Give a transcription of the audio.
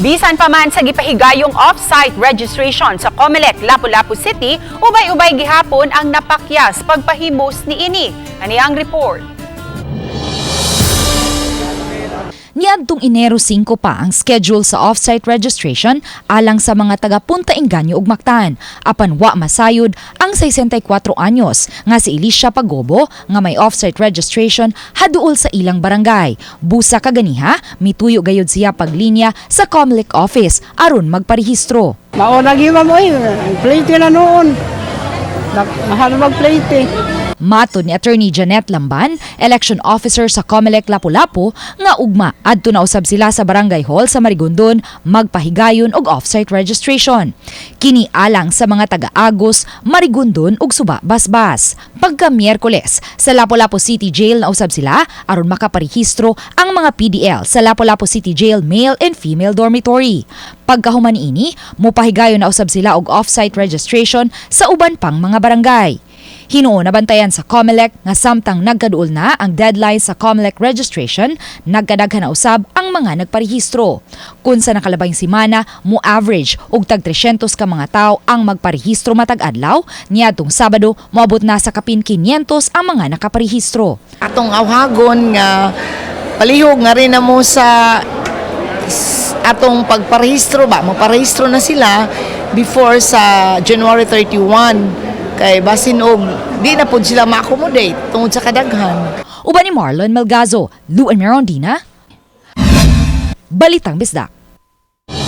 Bisan pa man sa gipahigayong off-site registration sa COMELEC Lapu-Lapu City, ubay-ubay gihapon ang napakyas pagpahimos niini. Ani ang report. Niadtong Enero 5 pa ang schedule sa off-site registration alang sa mga taga Punta Engaño ug Mactan. Apan wa masayod ang 64 anyos nga si Alicia Pagobo nga may off-site registration haduol sa ilang barangay. Busa kaganiha, mituyo gayud siya paglinya sa COMELEC office aron magparehistro. Mauna gyud, ma'am, oy, plate na noon. Mahal mag-plate eh. Matod ni Attorney Janet Lamban, election officer sa COMELEC Lapu-Lapu, nga ugma adto na usab sila sa Barangay Hall sa Marigondon magpahigayon og off-site registration. Kini alang sa mga taga-Agos, Marigondon ug Suba Basbas. Pagka Miyerkules, sa Lapu-Lapu City Jail na usab sila aron makaparehistro ang mga PDL sa Lapu-Lapu City Jail male and female dormitory. Pagkahuman ini, mopahigayon na usab sila og off-site registration sa uban pang mga barangay. Hinuon nabantayan sa COMELEC nga samtang nagkaduol na ang deadline sa COMELEC registration, nagkadaghan na usab ang mga nagparehistro. Kung sa nakalabayng simana, mo average og tag 300 ka mga tao ang magparehistro matag adlaw, niadtong Sabado moabot na sa kapin 500 ang mga nakaparehistro. Atong awhagon nga palihog nga rin na mo sa atong pagparehistro ba, maparehistro na sila before sa January 31 kay basin og di na pud sila ma-accommodate tungod sa kadaghan. Uban ni Marlon Melgazo, Luan Merondina, Balitang Bisdak.